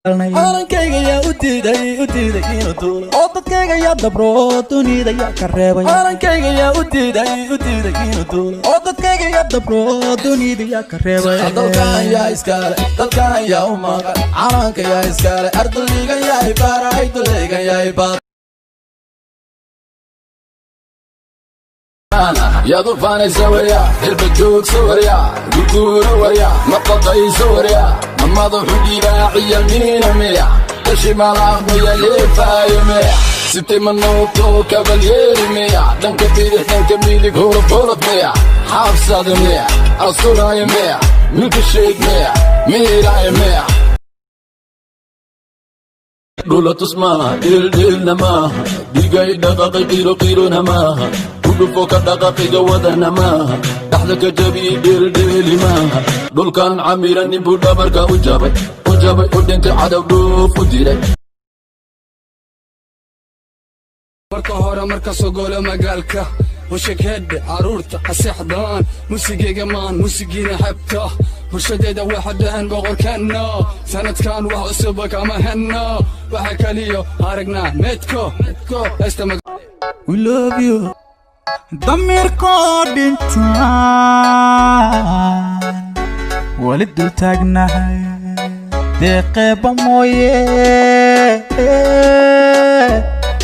Calankayga yaa u diiday, u diiday inuu duulo? Oo dadkayga yaa dabro, dunida yaa ka reebay? Calankayga yaa u diiday, u diiday inuu duulo? Oo dadkayga yaa dabro, dunida yaa ka reebay? Dalkan yaa iskale? Dalkan yaa u maqan? Calanka yaa iskale? Arduligan yaa ibaaray, duligan yaa ibaar. Yaad u faanaysa warya? Hilba joogsa warya, guguuro warya, maqaqaysa warya, ma madaxu dhibaaciya miina miya, tashimalaq miya, leefaayo miya, sibtay ma noogto kabalyeeri miya, dhanka bidix, dhanka midig, hurub hurub miya, xaabsada miya, asuraayo miya, milka sheeg miya, miiraayo miya? Dhulatus maaha, dhildhilna maaha, dhigay dhaqaqay, qiro qirona maaha, kudhufo ka dhaqaqiga wadana maaha, dhaxda ka jabiye, dheeldheeli maaha. Dhulkan camira ninbuu dhabarka u jabay, u jabay, u dhintay, cadow dhuuf u diray. Marka hore marka soo golo magaalka, hushaghedhe carruurta ha seexdaan, musigayga maan musigiina xebta bulshadeeda waxa dhaheen boqorkeenno. Sanadkan wax cusuba kama henno, waxa kaliyo aragnaa meedko heesta. We love you. Damiirkoo dhintaan weli dul taagnahay, deeqeeba mooye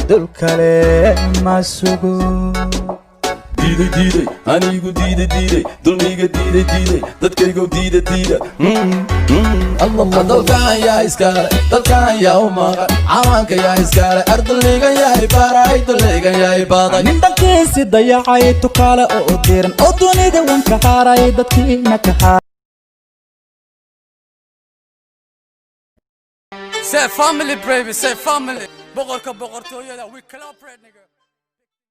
dul kale ma sugo. Diiday, diiday, anigu diiday, diiday, dulmiga diiday, diiday, dadkaygu diida, diida. Dalkan yaa iskale? Dalkan yaa u maqan? Calanka yaa iskale? Arduligan yaa ibaaray, duligan yaa ibaaday. Nin dhankiisi dayacay, tukaale oo diran, oo dunida wan ka haray, dadkiina ka haray. Say family, baby, say family. Boqorka boqortooyada, we collaborate, nigga.